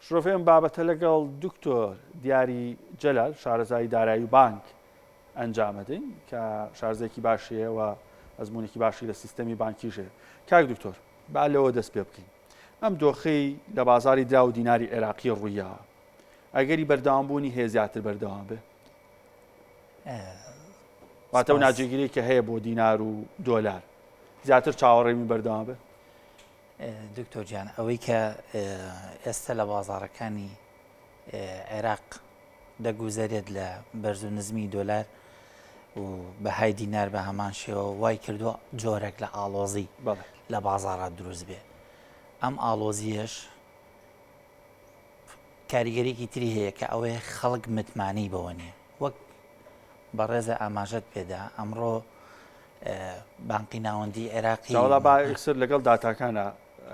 شرۆڤەی ئەم بابەتە لەگەڵ دکتۆر دیاری جەلال شارەزای دارایی و بانک ئەنجام ئەدەین کە شارەزایەکی باشی هەیە و ئەزموونێکی باشی لە سیستەمی بانکیش هەیە. کاک دکتۆر با لەوە دەست پێ بکەین ئەم دۆخەی لە بازاری دراو و دیناری عێراقی ڕوویاوە ئەگەری بەردەوامبوونی هەیە زیاتر بەردەوام بێ؟ واتە و ناجێگیری کە هەیە بۆ دینار و دۆلار زیاتر چاوەڕێمی بەردەوام بێ؟ دکتۆر گیان ئەوەی کە ئێستا لە بازاڕەکانی عێراق دەگوزەرێت لە بەرز و نزمی دۆلار و بەهای دینار بە هەمان شێوە وای کردووە جۆرێک لە ئاڵۆزی لە بازاڕات دروست بێ ئەم ئاڵۆزیەش کاریگەریکی تری هەیە کە ئەوەیە خەڵک متمانەی بەوە نییە وەک بەڕێزە ئاماژەت پێدا ئەمڕۆ بانقی ناوەندی عێراقی وڵا با یەکسەر لەگەڵ داتاکانە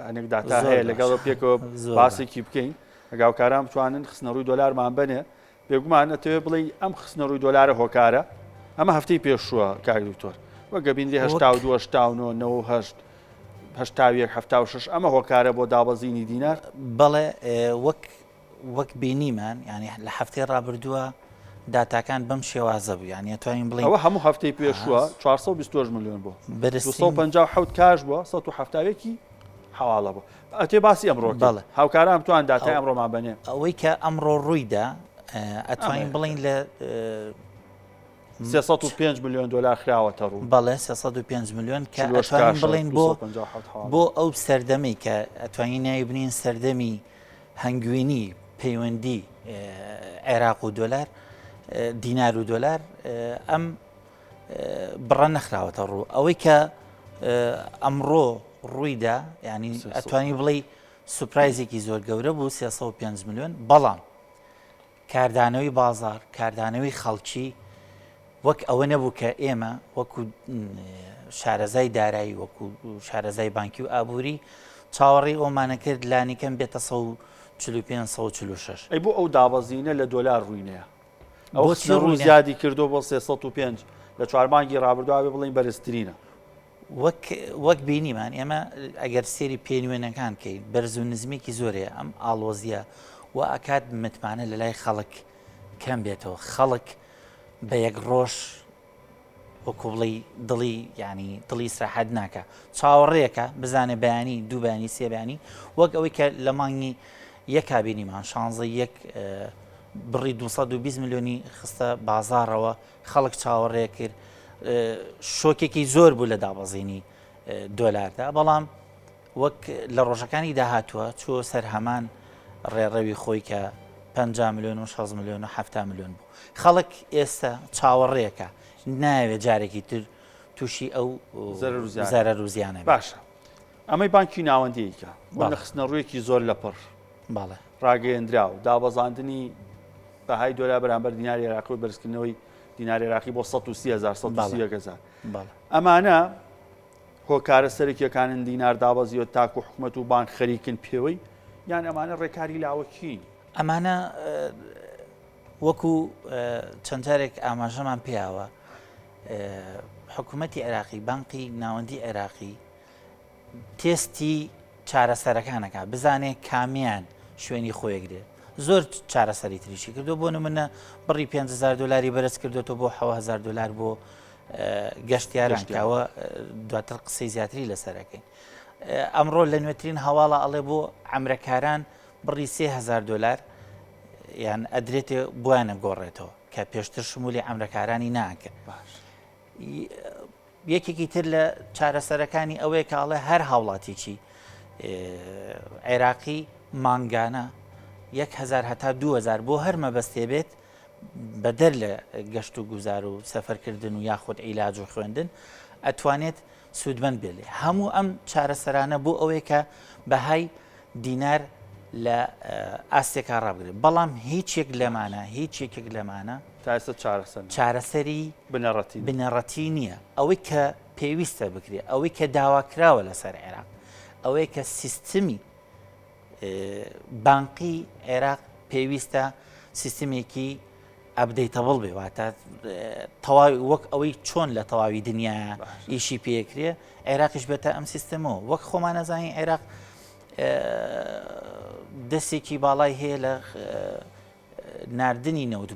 هەنێک داتا هەیە لەگەڵ پێکەوە باسێکی بکەین هەگاوکاران بتوانن خستنەڕووی دۆلارمان بنێ بێگومان ئەتەوێ بڵێ ئەم خستنەڕووی دۆلارە هۆکارە ئەمە هەفتەی پێشووە کاک دکتۆر وەگە بینری 82 89 98 81 76 ئەمە هۆکارە بۆ دابەزینی دینار بەڵێ وەک وەک بینیمان یانی لە هەفتەی ڕابردووە داتاکان بەم شێوازە بوو یانی ئەتوانین بڵێین ئەوە هەموو هەفتەی پێشووە 428 ملیۆن بوو 257 کاش بووە 171 حواڵە بوو ئەتێ باسی ئەمڕۆ بەڵێ هاوکاران بتوان داتای ئەمڕۆمان بەنێ ئەوەی کە ئەمڕۆ ڕوویدا ئەتوانین بڵین لە 305 ملیۆن دلار خراوەتە ڕوو بەڵێ 305 ملیۆن کە ئەتوانین بڵین بۆ بۆ ئەو سەردەمی کە ئەتوانین ناوی بنین سەردەمی هەنگوینی پەیوەندی عێراق و دۆلار دینار و دۆلار ئەم بڕە نەخراوەتە ڕوو ئەوەی کە ئەمڕۆ ڕوویدا ینی ئەتوانی بڵێ سوپرایزێکی زۆر گەورە بوو 305 میلیۆن بەڵام کاردانەوەی بازاڕ، کاردانەوەی خەڵکی وەک ئەوە نەبوو کە ئێمە وەکو شارەزای دارایی وەکو شارەزای بانکی و ئابووری چاوەڕێی ئەومانە کرد لانیکەم بێتە 145 146. ئەی بۆ ئەو دابەزینە لە دۆلار ڕووی نەیا؟ ئەو خستنە ڕوو زیادی کردووە بۆ 305 لە چوار مانگی ڕابردوو ئەبێ بڵێین بەرزترینە. وەک وەک بینیمان ئێمە ئەگەر سێری پێنوێنەکان کەین بەرز و نزمێکی زۆر هەیە ئەم ئاڵۆزیە و ئەکات متمانە لە لای خەڵک کەم بێتەوە خەڵک بە یەک ڕۆژ وەکو بڵێی دڵی ینی دڵی سراحەت ناکە چاوەڕێکە بزانێ بەیانی دوو بەیانی سێ بەیانی وەک ئەوەی کە لە مانگی یەکا بینیمان شانزە یەک بڕی 220 میلیۆنی خستە بازارەوە خەڵک چاوەڕێ کرد شۆکێکی زۆر بوو لە دابەزینی دۆلاردا بەڵام وەک لە ڕۆژەکانی داهاتووە چوە سەر هەمان ڕێڕەوی خۆی کە 50 میلیۆن و 6 میلیۆن و 70 میلیۆن بوو خەڵک ئێستا چاوەڕێکە ناوێ جارێکی تر تووشی ئەو زەرەر و زیانە باشە ئەمەی بانکی ناوەندیکە بۆ نەخستنە ڕوویەکی زۆر لە پڕ بەڵێ ڕاگەیەندراو دابەزاندنی بەهای دۆلار بەرامبەر دیناری عێراقی و بەرزکردنەوەی دیناری عێراقی بۆ 130 هەزار 131 هەزار ئەمانە هۆکارە سەرەکیەکانن دینار دابەزیوە تاکو حکومەت و بانک خەریکن پێوەی یان ئەمانە ڕێکاری لاوەکین؟ ئەمانە وەکو چەند جارێک ئاماژەمان پێیاوە حکوومەتی عێراقی بانقی ناوەندی عێراقی تێستی چارەسەرەکان ئەکات بزانێ کامیان شوێنی خۆی ئەگرێ زۆر چارەسەری تریشی کردو بۆ نمونە بڕی 5هزار دلاری بەرز کردوێتەوە بۆ 1000 دلار بۆ گەشتیاران کاوە دواتر قسەی زیاتری لەسەرەکەین ئەمڕۆ لە نوێترین هەواڵە ئەڵێ بۆ ئەمرەکاران بڕی 3000 دلار یان ئەدرێتێ بۆیانە گۆڕێتەوە کە پێشتر شمولی ئەمرەکارانی ناکرد باش یەکێکی تر لە چارەسەرەکانی ئەوەیە کە ئەڵێ هەر هاوڵاتیی عێراقی مانگانە 1000 هەتا 2000 بۆ هەر مەبەستێ بێت بەدەر لە گەشت و گوزار و سەفەرکردن و یاخود عیلاج و خوێندن ئەتوانێت سوودمەند بێت لێ هەموو ئەم چارەسەرانە بۆ ئەوەیە کە بەهای دینار لە ئاستێکا ڕابگرێت بەڵام هیچ یەک لەمانە هیچ یەکێک لەمانە تا ئێستا چارەسەر نییە. چارەسەری بنەڕەتی نییە. بنەڕەتی نییە ئەوەی کە پێویستە بکرێت ئەوەی کە داواکراوە لەسەر عێراق ئەوەیە کە سیستمی بانقی عێراق پێویستە سیستمێکی updatable بێ واتە تەواوی وەک ئەوەی چۆن لە تەواوی دنیا ئیشی پێکرێ عێراقیش بێتە ئەم سیستمەوە وەک خۆمان نەزانین عێراق. دەستێکی باڵای هەیە لە ناردنی نەوت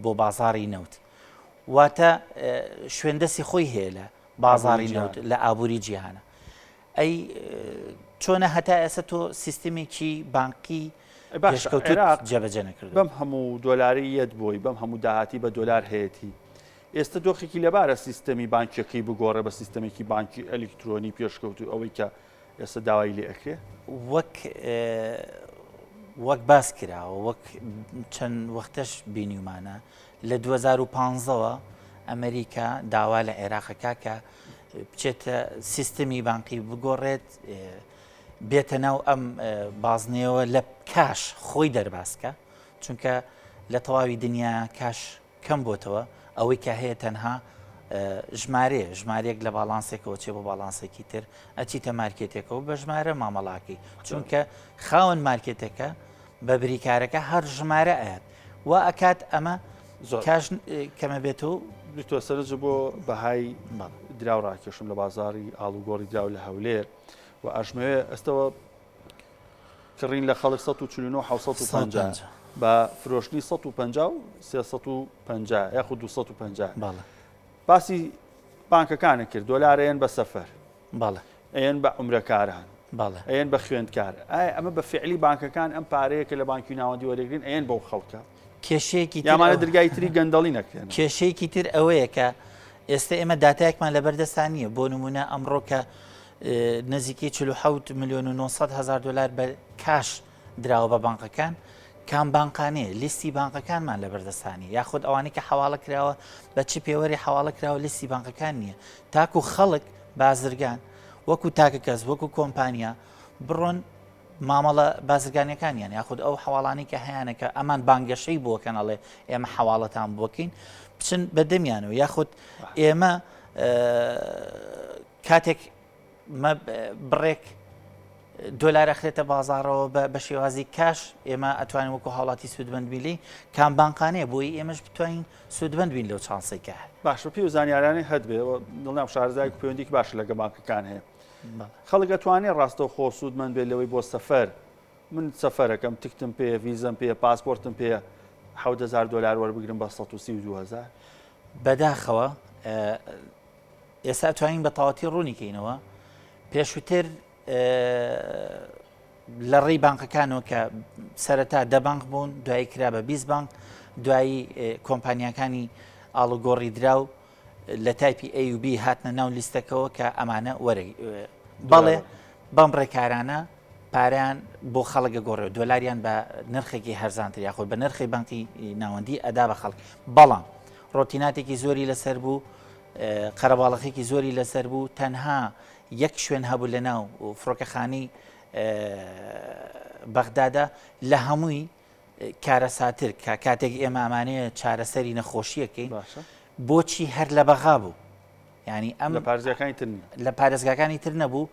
بۆ بازاری نەوت واتە شوێن دەستی خۆی هەیە لە بازاری نەوت لە ئابووری جیهانە ئەی چۆنە هەتا ئێستا تۆ سیستمێکی بانقی پێشکەوتوو جێبەجێ نەکردووە؟ بەم هەموو دۆلارەی یەت بۆی، بەم هەموو داهاتی بە دۆلار هەیەتی، ئێستە دۆخێکی لەبارە سیستەمی بانکیەکەی بگۆڕێ بە سیستەمێکی بانکی ئەلیکترۆنی پێشکەوتوو ئەوەی کە ئێستە داوای لێ ئەکرێ؟ وەک وەک باس کراوە وەک چەند وەختەش بینیومانە لە 2015 ەوە ئەمریکا داوا لە عێراقەکە کە بچێتە سیستمی بانقی بگۆڕێت بێتە ناو ئەم بازنەیەوە لە کاش خۆی دەربازکە چونکە لە تەواوی دنیا کاش کەم بۆتەوە ئەوەی کە هەیە تەنها ژمارەیە ژمارەیەک لە باڵانسێکەوە چێ بۆ باڵانسێکی تر ئەچیتە مارکێتێکەوە بە ژمارە مامەڵاکەی چونکە خاوەن مارکێتەکە بە بریکارەکە هەر ژمارە ئەیات وا ئەکات ئەمە زۆر کاش کەمە بێت و دکتۆر سەرنج بۆ بەهای دراو ڕاکێشم لە بازاری ئاڵوگۆڕی دراو لە هەولێر و ئەشمەوێ ئەستەوە کڕین لە خەڵک 149 750 بە فرۆشتنی 150 و 350 یاخود 250 باسی بانکەکانە کرد دۆلارەیەن بە سەفەر بەڵێ. ئەیەن بە عومرەکاران. بەڵێ. ئەیەن بە خوێندکار. ئایا ئەمە بە فعلی بانکەکان ئەم پارەیە کە لە بانکی ناوەندی وەرەگرن ئەیەن بەو خەڵکە؟ کێشەیەکی تر یامانە درگای تری گەندەڵی نەکرێن. کێشەیەکی تر ئەوەیە کە ئێستا ئێمە داتایەکمان لەبەردەستا نییە بۆ نمونە ئەمڕۆ کە نزیکەی 47 ملیۆن و 900 هزار دلار بە کاش دراوە بە بانقەکان کام بانقانەیە لیستی بانقەکانمان لەبەردەستا نییە یاخود ئەوانەی کە حەواڵە کراوە بە چ پێوەری حەواڵە کراوە لیستی بانقەکان نییە تاکو خەڵک بازرگان وەکو تاکە کەس وەکو کۆمپانیا بڕۆن مامەڵە بازرگانیەکانیان یاخود ئەو حواڵانی کە هەیانە کە ئەمان بانگەشەی بۆکەن ئەڵێ ئێمە حواڵەتان بۆکەین بچن بە دەمیانەوە یاخود ئێمە کاتێک بڕێک دۆلار ئەخرێتە بازاڕەوە بە شێوازی کاش ئێمە ئەتوانین وەکو هاوڵاتی سوودمەند بین لێی کام بانقانەیە بۆی ئێمەش بتوانین سوودمەند بین لەو چانسەی کە هەیە. باشە پێی و زانیارانەی هەت بێ دڵنیام شارەزایەک و پەیوەندیکی باش لەگە بانکەکان هەیە خەڵک ئەتوانێ ڕاستەوخۆ سوودمەند بێت لەوەی بۆ سەفەر من سەفەرەکەم تکتم پێ ڤیزەم پێ پاسپۆرتم پێ 1000 دلار وەربگرم بە 132 هزار. بەداخەوە ئێستا ئەتوانین بە تەواتی ڕوونی کەینەوە پێشووتر لە ڕێی بانقەکانەوە کە سەرەتا دە بانق بوون دوایی کرا بە 20 بانق دوایی کۆمپانیاکانی ئاڵوگۆڕی دراو لە تایپی A و B هاتنە ناو لیستەکەەوە کە ئەمانە وەرە بەڵێ بەم ڕێکارانە پارەیان بۆ خەڵک گەگۆڕێ و دۆلاریان بە نرخێکی هەرزانتر یاخود بە نرخی بانقی ناوەندی ئەدا بە خەڵک بەڵام ڕۆتیناتێکی زۆری لەسەر بوو قەرەباڵەخێکی زۆری لەسەر بوو تەنها یەک شوێن هەبوو لە ناو فڕۆکەخانەی بەغدادا لە هەمووی کارەساتر کە کاتێک ئێمە ئەمانەیە چارەسەری نەخۆشیەکەین بۆچی هەر لە بەغا بوو ینی ئەم لە پارێزگاکانی تر لە پارێزگاکانی تر نەبوو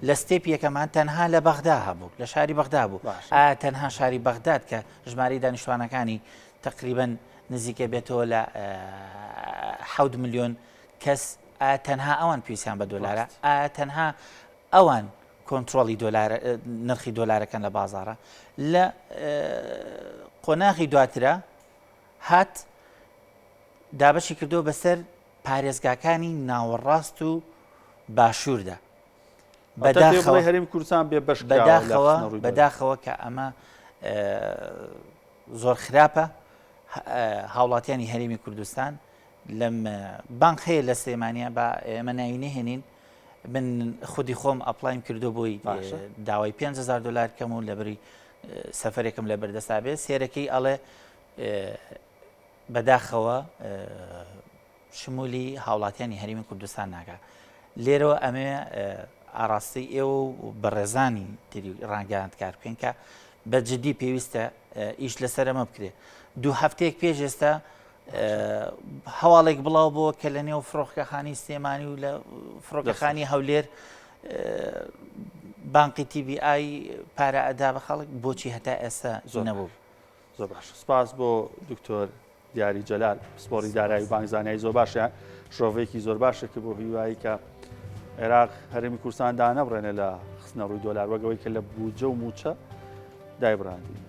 لە step یەکەمان تەنها لە بەغدا هەبوو لە شاری بەغدا بوو ئا تەنها شاری بەغداد کە ژمارەی دانیشتوانەکانی تقریبن نزیکە بێتەوە لە حەوت ملیۆن کەس ئایا تەنها ئەوان پێویستیان بە دۆلارە ئایا تەنها ئەوان کۆنترۆڵی دۆلار نرخی دۆلارەکەن لە بازارە لە قۆناغی دواترە هات دابەشی کردو بەسەر پارێزگاکانی ناوەڕاست و باشووردا بەداخەوە هەرێم کوردستان بێ بەش بەداخەوە بەداخەوە کە ئەمە زۆر خراپە هاوڵاتیانی هەرێمی کوردستان لەم بانق هەیە لە سلێمانیا با ئێمە ناوی نەهێنین من خودی خۆم apply م کردو بۆی داوای 5هزار دلار کەم و لەبری سەفرێکم لە بەردەستا بێ سێرەکەی ئەڵێ بەداخەوە شمولی هاوڵاتیانی هەرێمی کوردستان ناکا. لێرەوە ئەمەوێ ئاڕاستەی ئێوە و بەڕێزانی تری ڕاگەیاندکار بکەین کە بە جدی پێویستە ئیش لەسەر ئەمە بکرێت. دوو هەفتەیەک پێش ئێستا هەواڵێک بڵاو بووە کە لە نێو فڕۆکەخانی سلێمانی و لە فڕۆکەخانی هەولێر بانقی TBI پارە ئەدا بە خەڵک بۆچی هەتا ئێستا زۆر نەبوو. زۆر باش سپاس بۆ دکتۆر دیاری جەلال پسپۆڕی دارایی و بانک زانیاری زۆر باشە شرۆڤەیەکی زۆر باشە کە بۆ هیوایی کە عێراق هەرێمی کوردستان دانەبڕێنێ لە خستنە ڕووی دۆلار وەگەوەی کە لە بودجە و موچە. دایبڕاندین.